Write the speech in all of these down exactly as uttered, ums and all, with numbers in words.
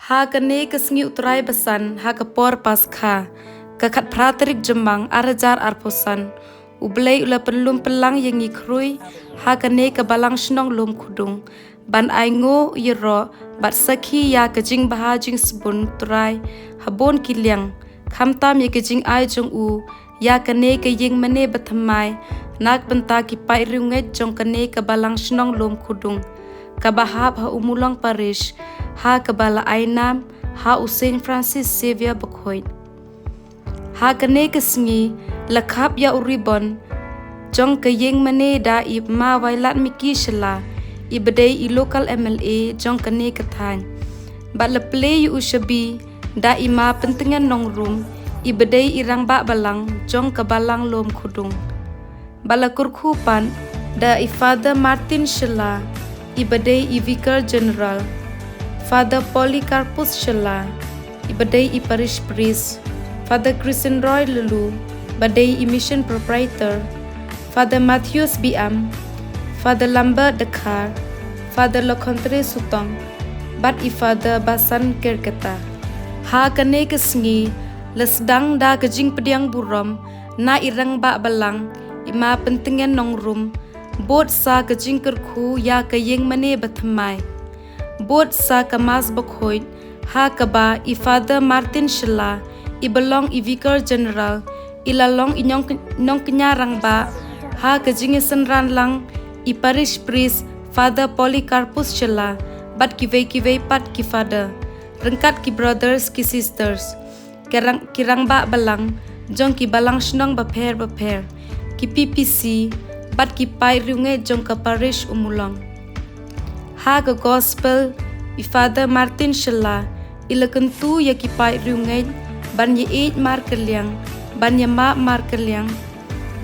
Ha kane ka sngi U Trai basan, ha ka por Paskha, ka khatphra tarik Jymmang, ar hajar arphew san, U Blei u la pynlum pynlang ïa ngi khrui ha kane ka balang shnong Lum Khudung, ban ai nguh ïaroh bad sakhi ïa ka jingbha jingsbun U Trai ha bun ki liang, khamtam ïa ka jingai jong u ïa kane ka ïing mane bathymmai na ka bynta ki paid riewngeit jong kane ka balang shnong Lum Khudung, kaba hap ha Umulong Parish, ha kaba la ai nam ha u Saint Francis Xavier Bakhuid. Ha kane ka sngi la khap ïa u ribon jong ka ïing mane da i Ma Wailadmiki Shylla, iba dei i local M L A jong kane ka thaiñ, bad la plie ïa u shabi da i Ma Pyntngen Nongrum, iba dei i rangbah balang jong ka balang Lum Khudung. Ba la kyrkhu pat da i Father Martin Shylla, iba dei i Vicar General, Father Polycarpus Shylla, iba dei i Parish Priest, Father Christian Roy Lulu, ba dei i Mission Proprietor, Father Matthias B M, Father Lambert Dkhar, Father Lokhontre Sutong, bad i Father Basan Kerketa. Ha kane ka sngi la sdang da ka jingpdiang burom na i rangbah balang, i Ma Pyntngen Nongrum, bud sa ka jingkyrkhu ïa ka ïing mane bathymmai, bud sa ka Mass Bakhuid, ha kaba i Father Martin Shylla, iba long i Vicar General, i la long i nong, nongkñia rangbah, ha ka jingïasynran lang i Parish Priest, Father Polycarpus Shylla, bad kiwei kiwei pat ki Father, ryngkat ki brothers ki sisters, ki rang, ki rangbah balang jong ki balang shnong bapher bapher, ki P P C, bad ki paid riewngeit jong ka Parish Umulong. Ha ka Gospel, i Father Martin Shylla, i la kyntu ïa ki paid riewngeit ban ïaieit markylliang, ban ïamap markylliang,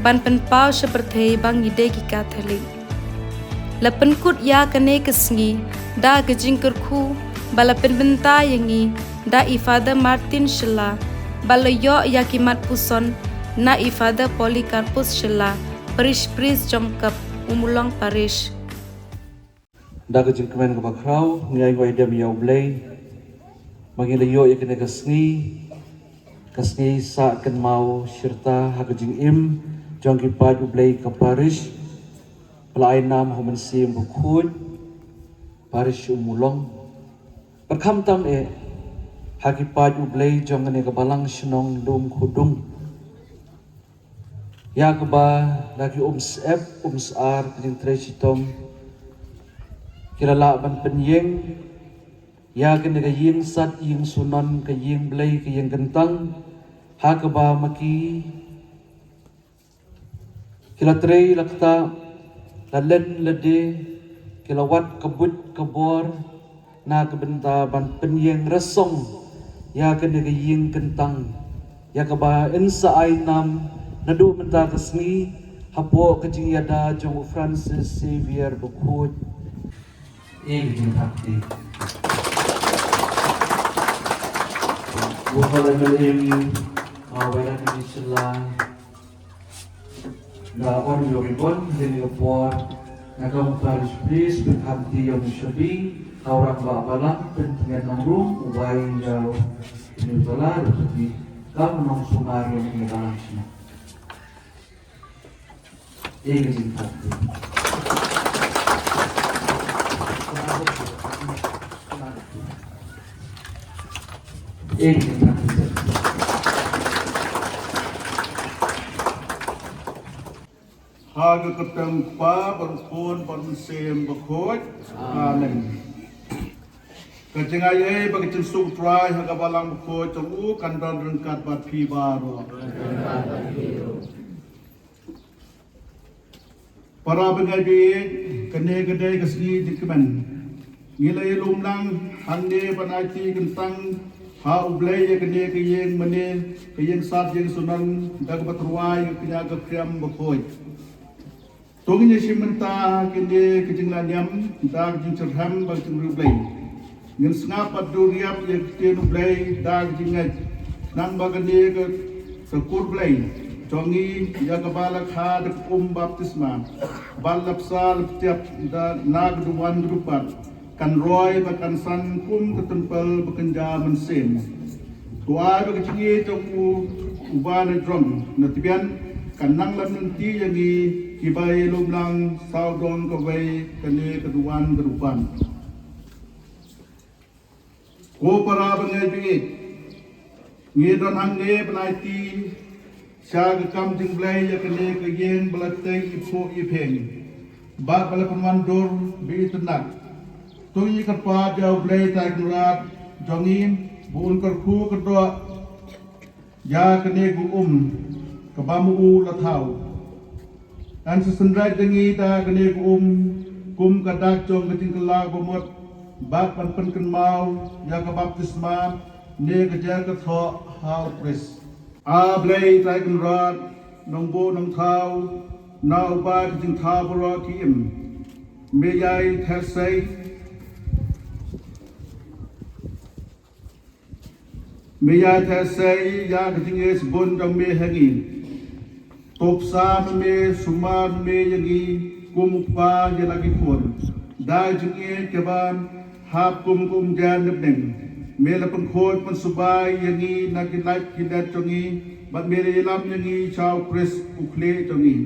ban pynpaw sha pyrthei ba ngi dei ki Katholik. La pynkut ïa kane ka sngi da ka jingkyrkhu ba la pynbynta ïa ngi da i Father Martin Shylla, ba la ïoh ïa ki mat puson na i Father Polycarpus Shylla, Parish Priest jong ka Umulong Parish. Da ka jingkmen kaba khraw, ngi ai nguh ai dem ïa U Blei ba ngi la ïoh ïa kane ka sngi, ka sngi sah kynmaw shirta ha ka jingim jong ki paid U Blei ka Parish, ba la ai nam ha u Mynsiem Bakhuid, Parish Umulong. Bad khamtam eh ha ki paid U Blei jong kane ka balang shnong Lum Khudung, ïa kaba la ki umsyep umsyar, ka jingtrei shitom, ki la lah ban pynïeng ïa kane ka ïing sad ïing sunon, ka ïing Blei, ka ïing kyntang, ha kaba ma ki ki la trei la ktah, la len la die, ki la wad ka buit ka bor na ka bynta ban pynïeng rasong ïa kane ka ïing kyntang, ïa kaba yn sa ai nam naduh mynta ka sngi hapoh ka jingïada jong u Francis Xavier Bakhuid. Ïa ka jingthap kti. Bun haba la ïa, ah, Wailadmiki Shylla, la on ïa u ribon, ha kane ka por, na ka bynta u Parish Priest, pynthap kti ïa u shabi ha u rangbah balang, Pyntngen Nongrum, uba ïa u, ïa u Trai, u shabi, kam u nongsumar ïa u balang shnong. Ïa ka jingthap kti. Ïa ka jingthap kti. Ha ka kyrteng u Kpa, bad u Khun, bad u Mynsiem Bakhuid. Amen. Ka jingaiei bad ka jingsuk U Trai ha ka balang bakhuid jong u kan don ryngkat bad phi baroh. Para bangeit ba ïeit, kane ka dei ka sngi jingkmen. Ngi la ïalum lang hangne ban aiti kyntang ha U Blei ïa kane ka ïing mane, ka ïing sad ïing sunon, da kaba tyrwa ïa ka kñia ka khriam bakhuid. To ngin ïashim bynta kane ka jingleh niam da ka jingshyrkhei bad ka jingriewblei. Ngin sngap bad duh riap ïa ka ktien U Blei da ka jingngeit. Khnang ba kane ka, ka kur Blei jong ngi, ïa kaba la kha da ka um baptisma, bad la bsa la ptiap da na ka duwan ka dupat, kan roi bad kan san kum ka templ ba kynja mynsiem. To ai ba ka jingïeit jong u, uba na jrong na tbian, kan nang lam lynti ïa ngi kiba ïalum lang sawdong kawei kane ka duwan ka duwan. Ko para bangeit baieit, ngi don hangne ban aiti sha ka kam jong U Blei ïa kane ka ïing ba la tei iphuh iphieng bad ba la pynwandur ba itynnat. To ngi kyrpad ïa U Blei Trai Kynrad jong ngi ba un kyrkhu kyrdoh ïa kane ka um kaba ma u la thaw. Ngan sa synreit ïa ngi da kane ka um kum ka dak jong ka jingkylla ba mut bad ban pynkynmaw ïa ka baptisma ne ka jer ka thoh ha U Khrist. A Blei Trai Kynrad, Nongbuh Nongthaw, na uba ki jingthaw baroh ki im, me ïai theh sei, me ïai theh sei ïa ka jingïeit bun jong me ha ngi. To psa ma me, sumar ma me ïa ngi kum u kpa ïa la ki khun da ka jingïeit kaba hap kum ka umjan na bneng. Me la pynkhuid pynsubai ïa ngi na ki lait ki let jong ngi bad me la ïalam ïa ngi sha U Khrist U Khlieh jong ngi.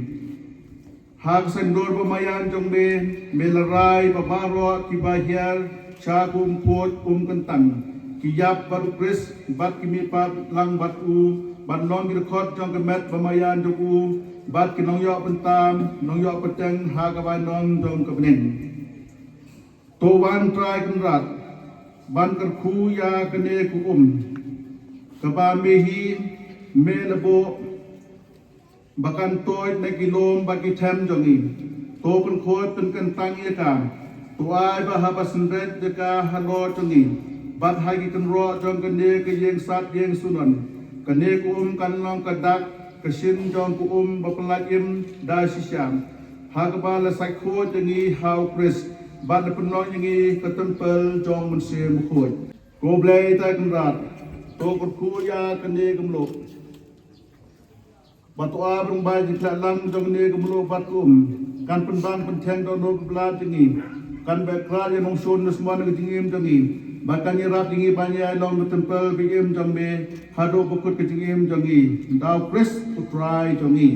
Ha ka saiñdur ba maïan jong me, me la rai ba baroh kiba hiar sha ka um khuid um kyntang ki ïap bad U Khrist bad ki mihpat lang bad u, ban long ki dkhot jong ka met ba maïan jong u bad ki nongïoh bynta nongïoh pateng ha ka bainong jong ka bneng. To wan Trai Kynrad ban kyrkhu ïa kane ka um kaba me hi me la buh ba kan tuid na ki lum bad ki them jong ngi. To pynkhuid pynkyntang ïa ka. To ai ba haba synreit ïa ka halor jong ngi bad ha ki kynroh jong kane ka ïing sad ïing sunon, kane ka um kan long ka dak ka shin jong ka um ba pyllait im da shisha, ha kaba la sait khuid ïa ngi ha U Khrist bad la pynlong ïa ngi ka templ jong Mynsiem Bakhuid. Ko Blei Trai Kynrad, to kyrkhu ïa kane ka mluh. Bad to ai ba ngi ba jingkhleh lang jong kane ka mluh bad ka um kan pynbang pyntheng dohnud ba bla jong ngi, kan beh krad ïa nongshun nongshun ka jingim jong ngi bad kan ïarap ïa ngi ban ïai long ka templ ba im jong me haduh ba kut ka jingim jong ngi, da U Khrist U Trai jong ngi.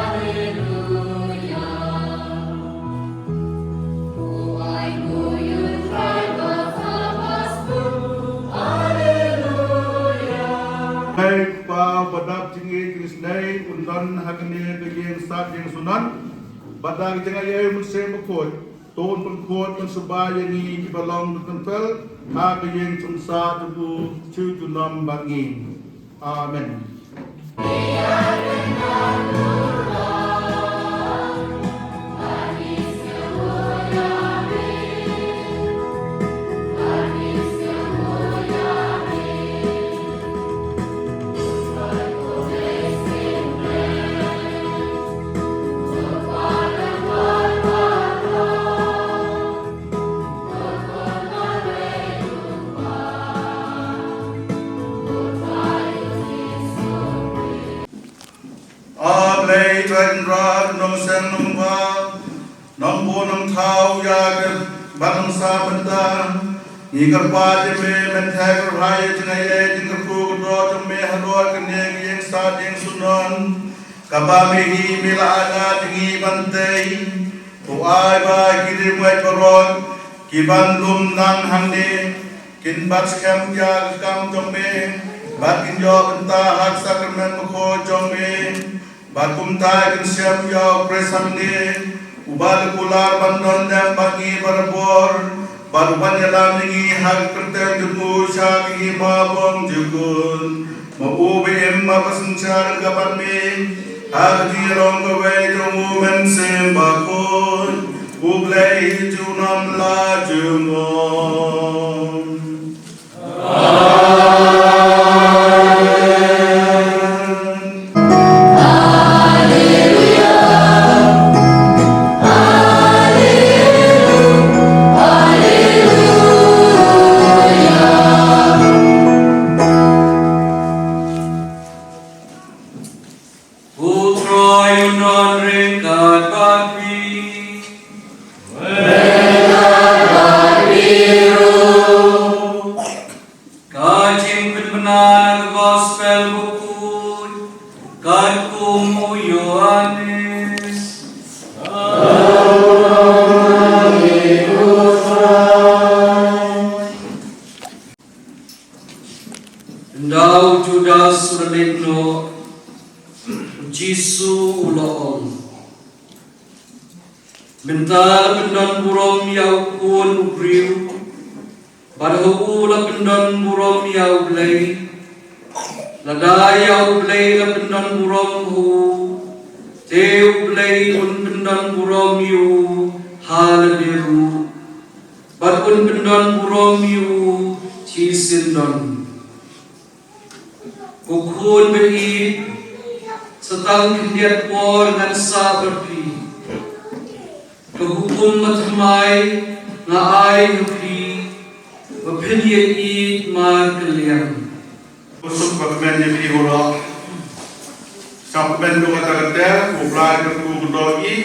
Haleluya. Haleluya. Hei Kpa badap jingïeit, Khrist lei un don ha kane ka ïing sad ïing sunan. Bad da ka jingaiei Mynsiem Bakhuid to un pynkhuid pynsubai ïa ngi kiba long ka templ ha ka ïing chongsa jong u sha junom bad ngi. Amen. A Blei Trai Kynrad, Nongseng Nongbah, Nongbuh Nongthaw ïa ka bad Nongsan bynta, ngi kyrpad ïa me ban theh kyrhai ïa jingaiei jingkyrkhu kyrdoh jong me halor kane ka ïing sad ïing sunon, kaba me hi me la ailad ïa ngi ban tei. To ai ba ki riewngeit baroh ki ban lum nang hangne, Kin bat skhem ïa ka kam jong me, bad kin ïoh bynta ha ka sakramen bakhuid jong me, bad kumta kin shem ïa u Khrist hangne, uba la kular ban don lem bad ngi barabor, bad uban ïalam ïa ngi ha ka kyrteng jong u sha ka hima bymjukut. Ma u ba im, ma ba synshar ka ban me, ha ka jinglong kawei jong u Mynsiem Bakhuid, U Blei junom la jumon. U Trai un don ryngkat bad phi. Ka jingpynbna na ka Gospel bakhuid katkum u Ïoannis. Ynda u Judas u la leit noh, u Jisu u la ong, mynta la pyndon burom ïa u Khun u briew, bad ha u la pyndon burom ïa U Blei. Lada ïa U Blei la pyndon burom ha u, te U Blei un pyndon burom ïa u ha lade ruh, bad un pyndon burom ïa u shisyndon. Ko khun ba ïeit, sa tang khyndiat por ngan sah bad phi. Ka hukum bathymmai nga ai ha phi, ba phin ïaieit markylliang. Ko suk ba kmen ïa phi baroh. Sa kmen ïa kata ka ter, ko Blai ka tu ka dor i,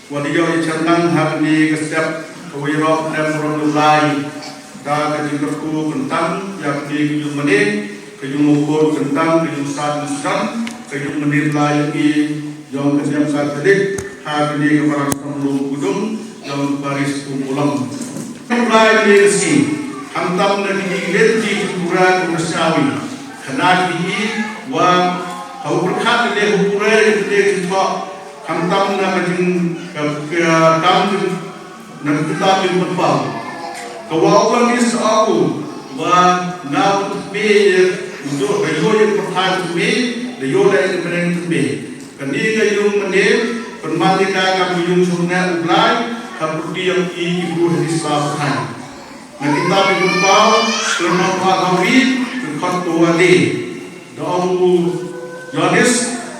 wat ïoh i chang nang ha kane ka step, ka wei rok dem rong u Blai. Da ka jingkyrkhu kyntang ïa kane ka jingmane, ka jingmukul kyntang, ka jingsat jingsdang, ka jingmane Blai ïa ki jong ka niam Katholik ha kane ka balang Samlum Kudung jong ka Parish Umulong. Ka Blai ne ka si, khamtam na ki jinglet ki jingpura ka Messiah, khnang ki i wa ha u pyrkhat ne u pura ne ki thoh. Khamtam na ka jing, ka, ka kam jing, na ka kitab jingpynpaw. Ka wa u Ïoannis u ong, wa nga u thymme, u jong, da ïoh ïa ka pyrthai u thymme, da ïoh leh ïa ka bneng thymme. Kane ka jingmane, pynman ïa ka kam ka jingshong neh u Blai, ka pyrdi ïa ki ki briew ha ki sla pyrthai. Na ka kitab jingpynpaw, ka lynnong khatwei, ka dkhot kawei. Da ong u Ïoannis,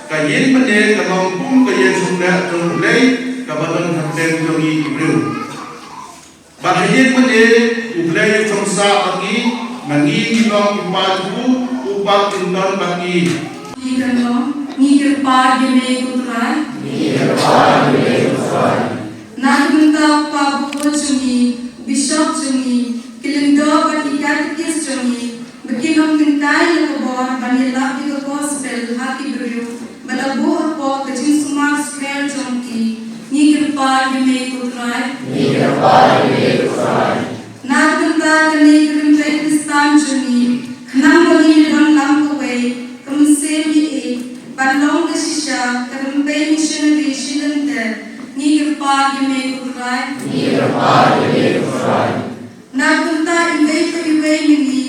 ka jingmane ka long kum ka jingshong neh jong U Blei, kaba don hapdeng jong ngi ki briew. Bad ha jingmane U Blei u shong sah bad ngi, ma ngi ngi long ki paid jong u, u pat un don bad ngi. Ngi kan long, ngi kyrpad ïa me ko Trai. Ngi kyrpad ïa me ko Trai. Na ka bynta u Kpa Bakhuid jong ngi, u Bishop jong ngi, ki lyngdoh bad ki katekist jong ngi, ba kin ym kynkai ïa ka bor ban ïalap ïa ka gospel ha ki briew, bad la buh hapoh ka jingsumar skhem jong ki, ngi kyrpad ïa me ko Trai. Ngi kyrpad ïa me ko Trai. Na ka bynta kane ka rympei Khristan jong ngi, khnang ba ngin ïadon lang kawei, ka mynsiem ïeit, ban long ka shisha ka rympei missionary shi lynter, ngi kyrpad ïa me ko Trai. Ngi kyrpad ïa me ko Trai. Na ka bynta iwei pa iwei na ngi,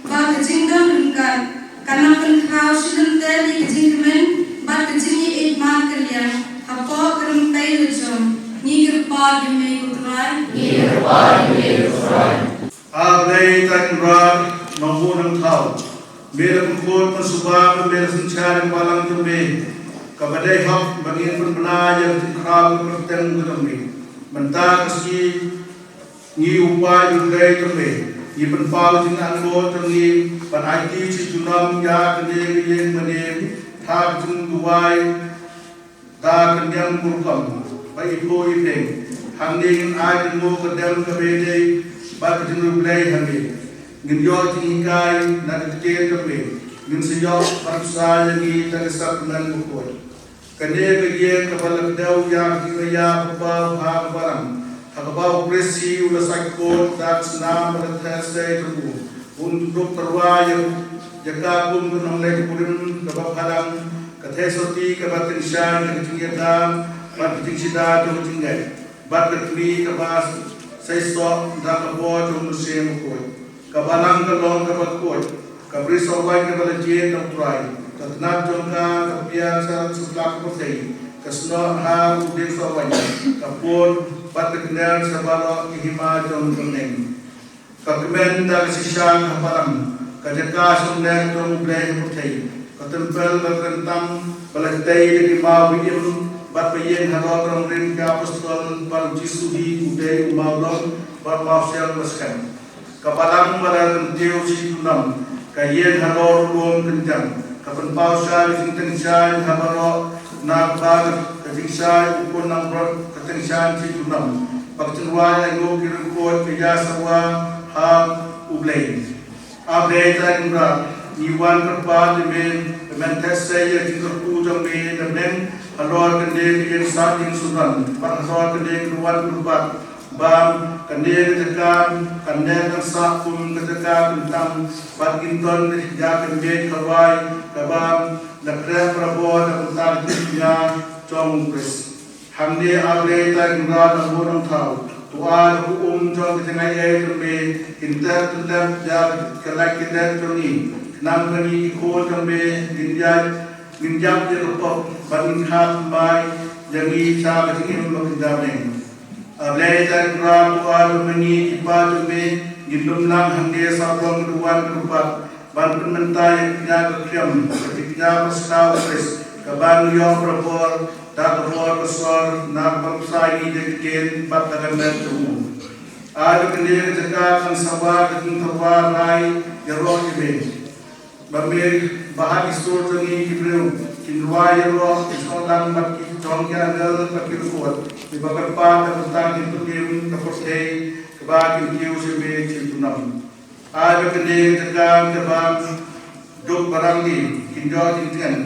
ba ka jingdon ryngkat kan nang pynkhaw shi lynter ïa ka jingkmen bad ka jingïeit markylliang hapoh ka rympei la jong, ngi kyrpad ïa me ko Trai. Ngi kyrpad ïa me ko Trai. A Blei Trai Kynrad Nongbuh Nongthaw, me la pynkhuid pynsuba bad me la synshar ïa ka balang jong me, kaba dei hok ba ngin pynbna ïa ka jingkhraw ka kyrteng ka jong me. Mynta ka sngi ngi u paid U Blei jong me, ngi pynpaw jingangnud jong ngi ban aiti shi junom ïa kane ka ïing mane ha ka jingduwai da ka niam ka rukom ba iphuh iphieng. Hangne ngin ai jingmut ka dem kaba ïadei bad ka jingriewblei ha me. Ngin ïoh jinghikai na ka ktien jong me. Ngin sa ïoh ban sa ïa ngi da ka sakramen bakhuid. Kane ka ïing kaba la kdew ïa ka jingïaid bapher ha ka balang, ha kaba u Khrist u la sait khuid da ka snam bad ka theh sei jong u. Bun duk tyrwa ïa ka kum ka nongleh kurim kaba bhalang, ka theisotti kaba tyngshaiñ ka jingïada bad ka jingshida jong ka jingngeit, bad ka kmie kaba seisoh da ka bor jong u Mynsiem Bakhuid. Ka balang ka long kaba khuid, ka bri sohwaiñ kaba la jied da U Trai. Ka tnat jong ka ka pia sha satlak ka pyrthei, ka snoh ha u dieng sohwaiñ, ka pud bad ka kner sha baroh ki hima jong ka bneng. Ka kmen da ka shisha ka balang, ka jaka shongneng jong U Blei ha pyrthei, ka templ ba kyntang ba la tei da ki maw ba im bad ba ïeng halor ka nongrim ki apostol ba U Jisu hi U Dei, U Mawlong bad U Mawsiang ba skhem. Ka balang ba la kyntiew shi junom, ka ïeng halor u lum kynjang, ka pynpaw shai ka jingtyngshaiñ ha baroh, na kaba ka jingshai u Khun langbrot ka tyngshaiñ shi junom, ba ka jingrwai ainguh ki riewkhuid ka ïasawa ha U Blei. A Blei Trai Kynrad, ngi wan kyrpad ïa me, ba men theh sei ïa ka jingkyrkhu jong me na bneng, halor kane ka ïing sahtïing synod, bad halor kane ka duwan kyrpad, ba kane ka jaka kan neh kan sah kum ka jaka kyntang, bad kin don ïa ka miej khawai kaba la khreh barabor na ka bynta ka jingkñia jong U Khrist. Hangne A Blei Trai Kynrad Nongbuh Nongthaw, to ai ba ka um jong ka jingaiei jong me kin tep tep ïa ka lait ka leit jong ngi, khnang ba ngi ki khun jong me ngin ïaid, ngin ïap ïa ka pop, bad ngin kha thymmai ïa ngi sha ka jingim ba kin da bneng. A Blei Trai Kynrad, to ai ba ma ngi ki paid jong me ngin lum lang hangne sawdong ka duwan ka kyrpad, ban pynmynta ïa ka kñia ka khriam, ka jingkñia ba sdang U Khrist, kaba ngi ïoh barabor da ka bor ka sor, na ka bynta ngi da ka ktien bad da ka met jong u. Ai ba kane ka jaka kan sawa ka jingtyrwa rai ïaroh ïa me, ba me, ba ha ki sur jong ngi ki briew kin rwai ïaroh ki sawdong bad ki jong ki angel bad ki riewkhuid kiba kyrpad na ka bynta ka jingpynim ka pyrthei, kaba kin kiew sha me shi junom. Ai ba kane ka jaka kaba duk barabor kin ïoh jingtngen,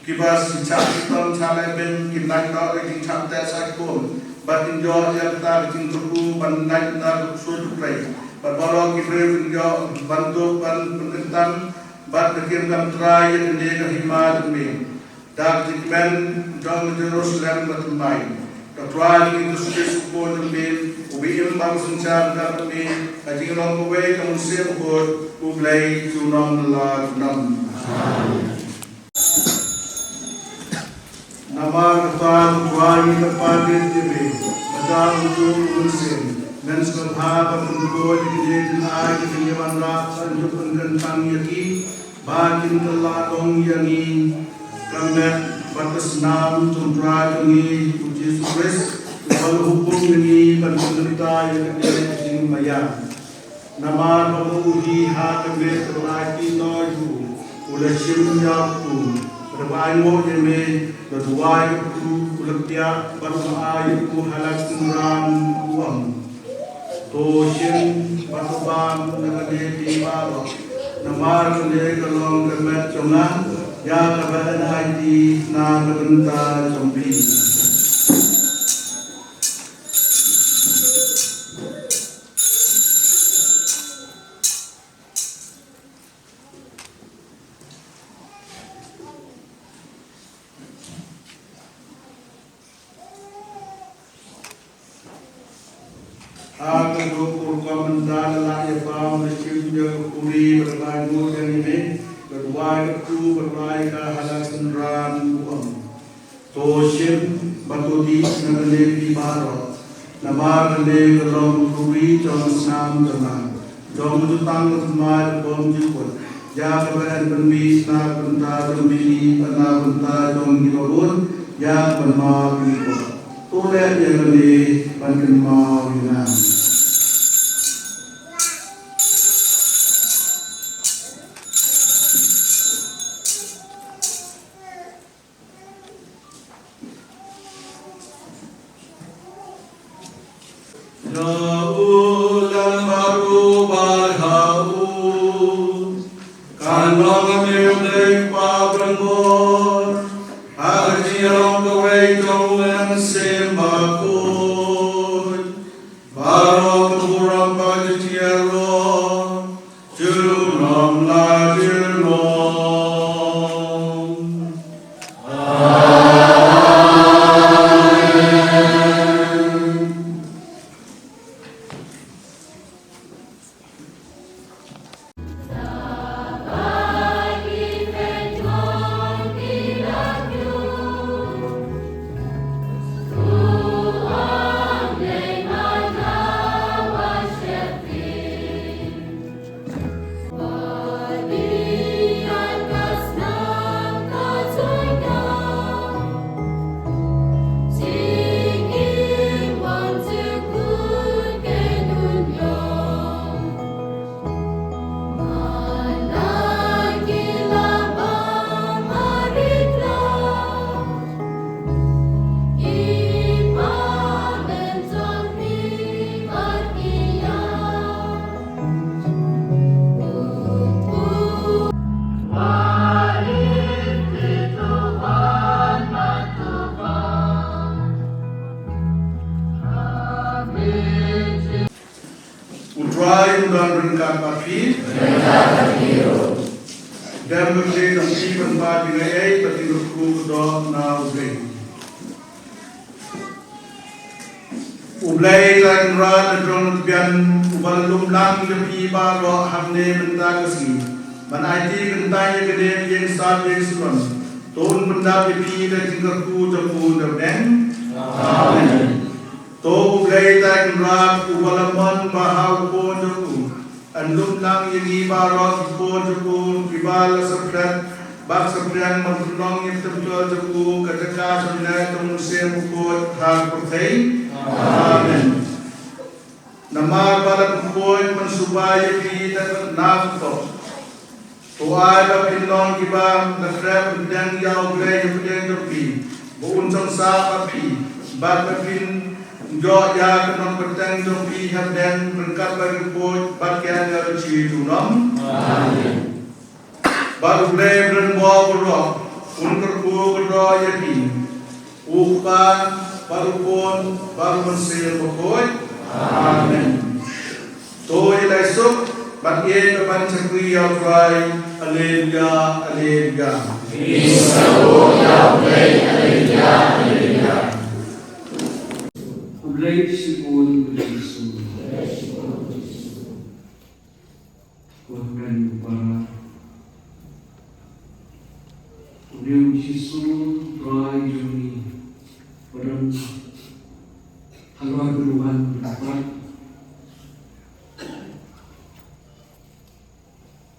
kiba shah shitom shah lehbeiñ kin lait noh da ka jingshah teh shah kum, bad kin ïoh ïa kata ka jingkyrkhu ban lait na ka ksuid U Trai, bad baroh ki briew kin ïoh ban duk ban pynkyntang bad ka kyrkhu Trai ïa kane ka hima jong me, da ka jingkmen jong ka Jerusalem bathymmai. Ka Trai jong ngi Jisu Khrist U Khun jong me, uba im bad synshar ryngkat bad me, ha ka jinglong kawei jong U Mynsiem Bakhuid, U Blei junom la junom. Namar kata U Trai u kyrpad ïa me, bad da U Mynsiem, men sngewbha ban pynkhuid ïa kine ki jingai kiba ngi wanrah, ban ïoh pynkyntang ïa ki, ba kin kylla long ïa ngi ka met bad ka snam jong U Trai jong ngi U Jisu Khrist, uba la hukum ïa ngi ban pynkyntang ïa kane ka jingmaïan. Namar ba ma u hi ha ka met kaba la aiti noh ïa u, u la shim ïa u, kaba ainguh ïa me, la duwai ïa u, u la piak bad u la ai ïa u ha la ka synran, u ong: To shim bad to bam na kane phi baroh, namar kane ka long ka met jong nga, ïa kaba yn aiti na ka bynta jong phi. Ha kajuh ka rukom mynta la ïa pam, la shim ïa ka khuri bad la ainguh ïa me, la duwai ïa u bad la ai ka ha la ka synran, u ong: To shim bad to dih na kane phi baroh, namar kane ka long ka khuri jong ka snam jong nga, jong ka jutang ka thymmai ka bymjukut, ïa kaba yn pynmih na ka bynta jong phi bad na ka bynta jong kiba bun, ïa ka ban map ïa ki briew. To leh ïa kane ban kynmaw ïa nga. Ïa u lem baroh bad ha u, kan long ha me U Blei Kpa baroh, ha ka jingïalong kawei jong u Mynsiem Bakhuid, baroh ka burom bad ka jingïaroh jong Ba phi dem ba phi dang phi ban ba phi ngai ei ba phi ruh ku doh na U Blei. U Blei Trai Kynrad na jong bian uba la lum lang ïa phi baroh hangne mynta ka sngi ban aiti kynta ïa kane ka ïing sap ïing shlon. To un pyndap ïa phi da jingkyrkhu jong u da beng. Amen. To U Blei Trai Kynrad uba la mon ba ha u Khun jong u yn lum lang ïa ngi baroh ki khun jong u kiba la saphriang bad saphriang ban pynlong ïa ka temple jong u ka jaka jong u Mynsiem Bakhuid ha ka pyrthei. Amen. Namar ba la pynkhuid ban suba ïa phi na ka pop. To ai ba phin long kiba la khreh ban pdiang ïa U Blei ha pdeng jong phi ba un sngewsih ïa phi bad ba phin ïoh ïa ka nongpynteng jong phi ha pdeng ryngkat bad ki khuid bad ki angel junom. Amen. Bad U Blei ba donbor baroh un kyrkhu kyrdoh ïa phi. U Kpa bad U Khun bad U Mynsiem Bakhuid. Amen. To ïa la ïasuk bad ïa ka ban shakri ïa U Trai. Alleluia, alleluia. Alleluia, alleluia. U Blei shibun U Blei shibun. Ko Trai u para. U dei U Jisu Trai jong ngi. Ba don halor ka duwan ka pat.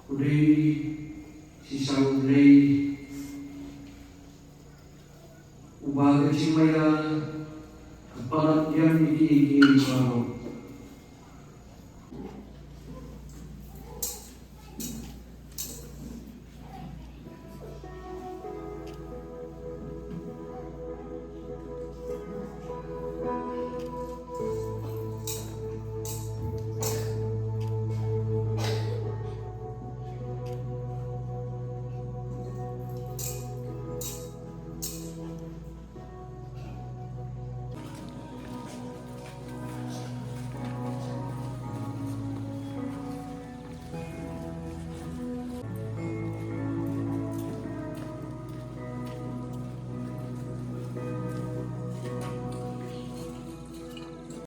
U dei shisha U Blei uba ka jingmaïa ka palat ïa ngi ki ki baroh.